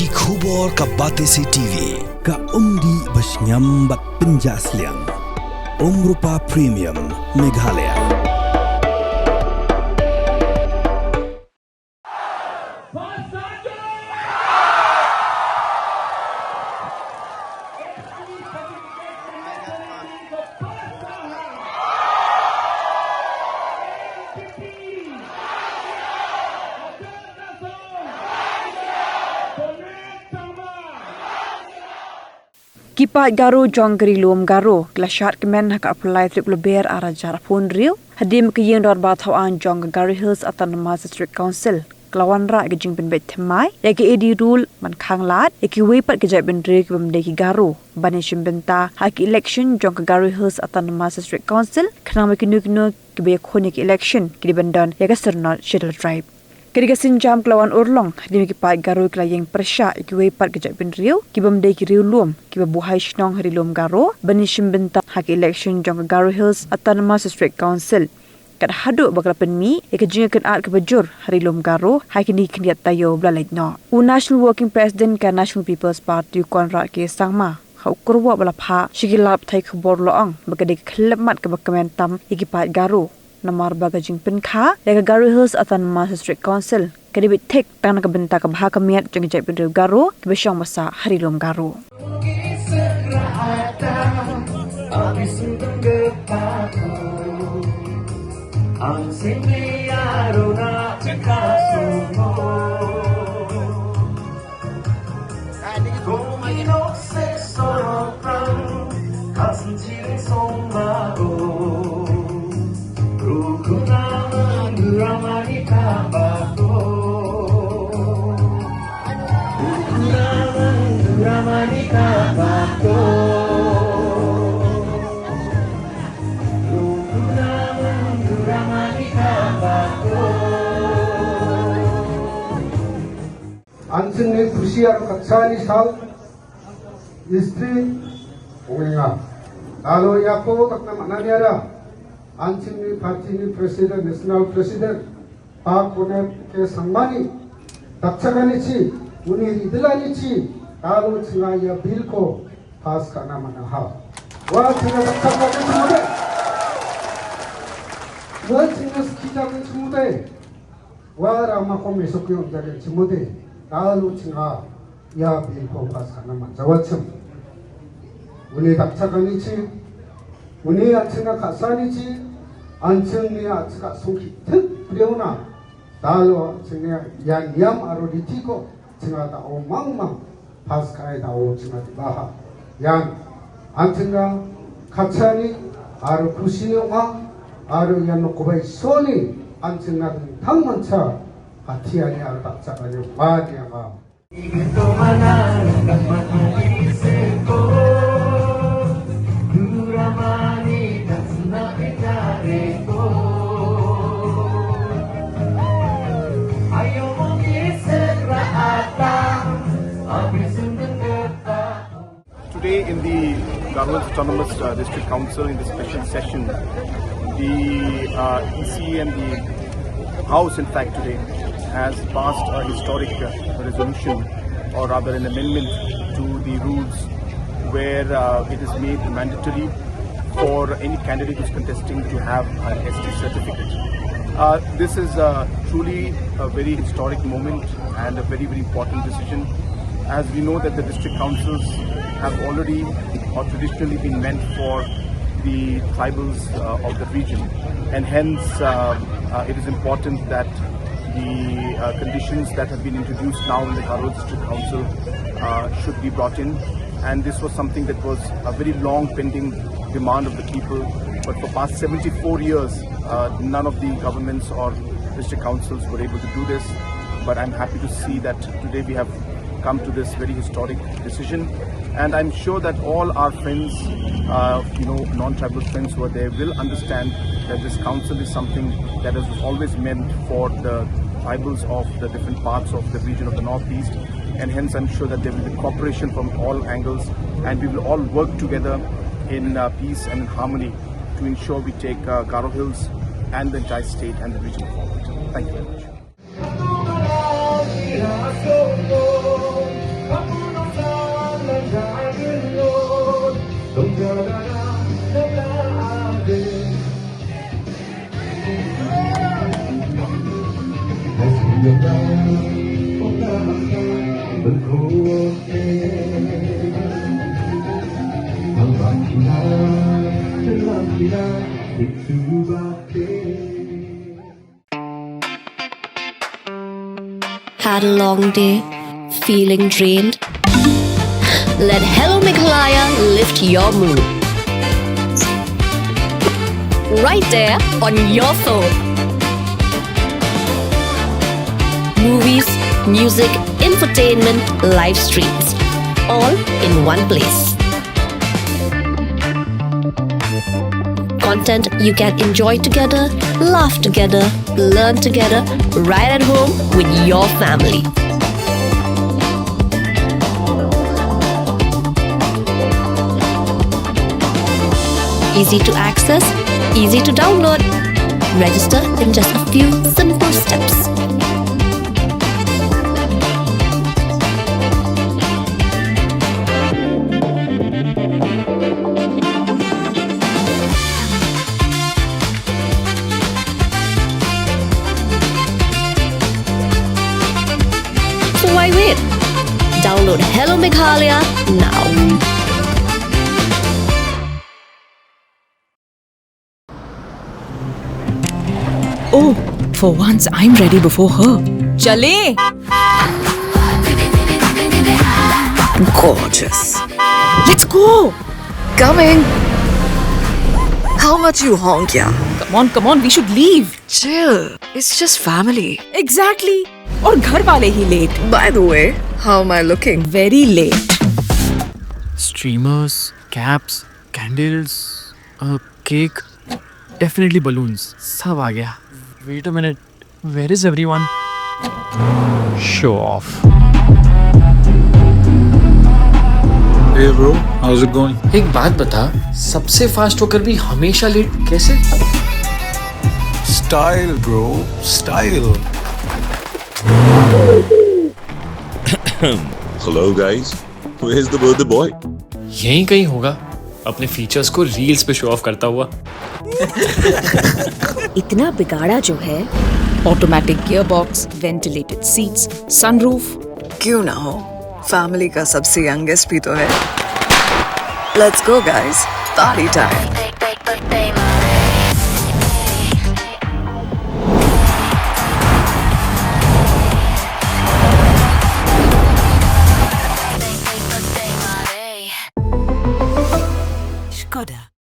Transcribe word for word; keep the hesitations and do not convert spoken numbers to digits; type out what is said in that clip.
Ki khubor ka Batesi T V, ka umdih ba shngiam bad pynjah sliang. Umrupa Premium, Meghalaya. Ki paid Garo jong ka Ri Lum Garo ki la shad kmen ha ka arphew lai tarik Lber arhajar arphew hynriew hadien ba ka ïing dorbar thawaiñ jong ka Garo Hills Autonomous District Council ka la wanrah ïa ka jingpynbeit thymmai ïa ka A D Rule ban khanglad ïa kiwei pat ki jaitbynriew ki bym dei ki Garo ban ïashim bynta ha ki election jong ka Garo Hills Autonomous District Council, khnang ba kino kino kiba ïakhun ïa ki election ki dei ban don ïa ka syrnod Scheduled Tribe. Ka dei ka sienjam ka la wan urlong hadien ba ki paid Garo ki la ïeng pyrshah ïa kiwei pat ki jaitbynriew ki bym dei ki riewlum kiba buhai shnong ha Ri Lum Garo ban ïashim bynta ha ki election jong ka Garo Hills Autonomous District Council. Kat haduh ba ka la pynmih ïa ka jingïakynad kaba jur ha Ri Lum Garo ha kine ki khyndiat taïew ba la leit noh. U National Working President ka National People's Party, u Conrad K Sangma, ha u kyrwoh ba la phah sha ki lad pathai khubor, la ong ba ka dei ka khyllipmat kaba kmen tam ïa ki paid Garo, namar ba ka jingpynkha ïa ka Garo Hills Autonomous District Council ka dei beit thik tang na ka bynta ka bha ka miat jong ki jaitbynriew Garo kiba shong ba sah ha Ri Lum Garo. An jingmut pyrshah ka khatsan ni saw, history, ong ïa nga. Lalo ïa ko tak na mana ni ada. An jingmut party ni president, national president, Pak Conrad K Sangma ni. Tak cha kane chi, une ri dela ni chi, lalo chinga ïa bill ko, pass ka na mana ha. Wa chinga tak cha kane chi mode. Wa chinga skita kane chi mode. Wa rama ko me sok yo jaga chimode, kalu chinga, ïa bill ko pass ka na man jawa chim. Une tak cha kane chi, une a chinga khatsan ni chi, an ching ni a chika sungki thik priona, kalu chinga ïa niam aro diti ko, chinga ta o mang mang, pass kai da o chinga ti baha. Yang, an chinga khatsan ni, aro khusi ni ong, aro ïa no ko bai so ni, an chinga thang man cha, hatia ni aro tak cha ni, ba ni ba. Today in the Garo Hills Autonomous uh, District Council, in the special session, the uh, E C and the House, in fact, today has passed a historic uh, resolution, or rather an amendment to the rules, where uh, it is made mandatory for any candidate who's contesting to have an S T certificate. Uh, this is uh, truly a very historic moment and a very, very important decision. As we know that the district councils have already or traditionally been meant for the tribals uh, of the region, and hence uh, uh, it is important that the uh, conditions that have been introduced now in the Garo District Council uh, should be brought in. And this was something that was a very long pending demand of the people. But for past seventy-four years, uh, none of the governments or district councils were able to do this. But I'm happy to see that today we have come to this very historic decision. And I'm sure that all our friends, uh, you know, non-tribal friends who are there will understand that this council is something that is always meant for the tribals of the different parts of the region of the Northeast. And hence, I'm sure that there will be cooperation from all angles, and we will all work together in uh, peace and in harmony to ensure we take uh, Garo Hills and the entire state and the region forward. Thank you very much. Had a long day? Feeling drained? Let Hello Meghalaya lift your mood. Right there on your phone. Movies, music, entertainment, live streams, all in one place. Content you can enjoy together, laugh together, learn together, right at home with your family. Easy to access, easy to download. Register in just a few simple steps. So why wait? Download Hello Meghalaya now. Oh, for once I'm ready before her. चले। Gorgeous. Let's go. Coming. How much you honk, yeah? Come on, come on, we should leave. Chill. It's just family. Exactly. और घर वाले ही late. By the way, how am I looking? Very late. Streamers, caps, candles, a cake, definitely balloons. सब आ गया. Wait a minute. Where is everyone? Show off. Hey bro, how's it going? एक बात बता, सबसे फास्ट होकर भी हमेशा लेट कैसे? Style, bro, style. Hello guys, where's the birthday boy? यहीं कहीं होगा, अपने फीचर्स को रील्स पे शो ऑफ करता हुआ. इतना बिगाड़ा जो है. Automatic gearbox, ventilated seats, sunroof. क्यों ना हो, फैमिली का सबसे यंगेस्ट भी तो है. Let's go guys, party time. Skoda.